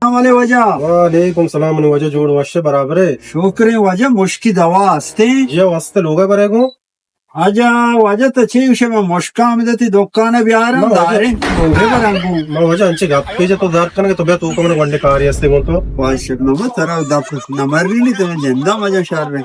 السلام علیکم واجہ۔ وعلیکم السلام، منی واجہ جوڑ وش برابر ہے۔ شکر ہے واجہ، مشکی دوا ہستے؟ جی، واسطے لوگا برے گو۔ اجا واجہ تو چی گوشے، من مشکاں بدتی دکان بیارم، نہ واجہ۔ دارے لوگے برم گو۔ نہ واجہ، انچے گپ پیجا تو دار کنگے، تو بیا تو کمن ونڈے کاری ہستے گو تو۔ واجہ نمبر ترا دپ نمبر بھی نہیں تو جندا مجا شر۔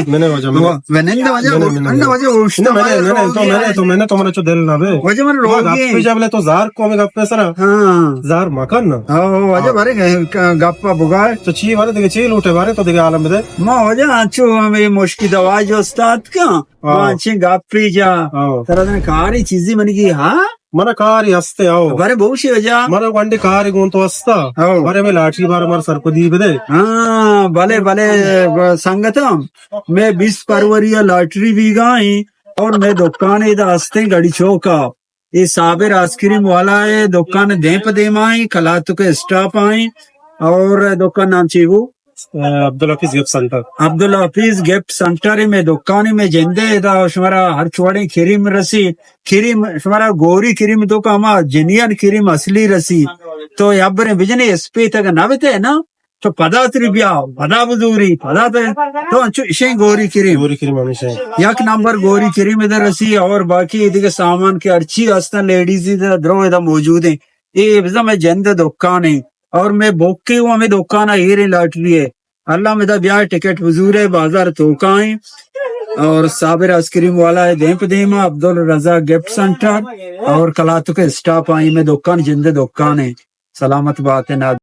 منہ واجہ، منہ۔ منہ واجہ، منہ، منہ، منہ۔ واجہ، اوشتا نہ، منہ، واجہ، منہ، تو منہ، تو منہ، تو منہ چو دل نہ بے۔ واجہ، من تو روگی۔ گپ جب لے تو زار کو میں گپ سرا۔ ہاں۔ زار مکن نا۔ ہاں، واجہ، ہاں۔ بارے گ-، گ-، گپ بگا۔ تو چی بارے دیگه، چی لوٹے بارے تو دیگه عالم دے۔ ما واجہ، انچو ہمیں مشکی دوا جو استاد کا۔ ہاں۔ ما انچیں گپ پیجا۔ ہاں۔ ترا دن کاری چیزی منی کی، ہاں؟ منا کاری ہستے، آؤ۔ بارے بوشی وجہ۔ منا گونڈے کاری گون تو ہستا۔ ہاں۔ بارے میں لاٹری بار مار سرپدی بدے۔ ہاں، بلے، بلے، سنگتم، میں بیس فروری لاٹری بیگا ہی اور میں دکان ادا ہستے گڑی چوکا۔ اے صابر آئس کریم والا ہے، دکان دیم پہ دیم آئیں، کلاتک اسٹاپ آئیں، اور دکان نام چی بو؟ Abdul Hafeez gift centre. Abdul Hafeez gift centre میں دکان میں جندے ادا شمارا ہر چوڑیں کریم رسی، کریم شمارا گوری کریم تو کا ہما جنین کریم اصلی رسی۔ تو یبریں بجنے اسپیت اگر نہ بتے نا، تو پدا تری بیا، پدا بزوری، پدا تے تو انچو اشیں گوری کریم۔ گوری کریم ہمیشہ ہے۔ یک نمبر گوری کریم ادھر رسی اور باقی دیگه سامان کے ہرچی ہستن لیڈیز ادھر درو ادھر موجود ہیں۔ اے بزا میں جند دکان ہیں اور میں بوکے ہوں ہمیں دکان ہے، ہیریں لاٹری ہے۔ اللہ میں دا بیا ٹکٹ بزور ہے، بازار توکا ہیں اور صابر آئس کریم والا ہے، دیم پہ دیم، عبدالرزاق گفٹ سینٹر اور کلاتک اسٹاپ آئیں میں دکان، جند دکان ہیں۔ سلامت بات ہے نا۔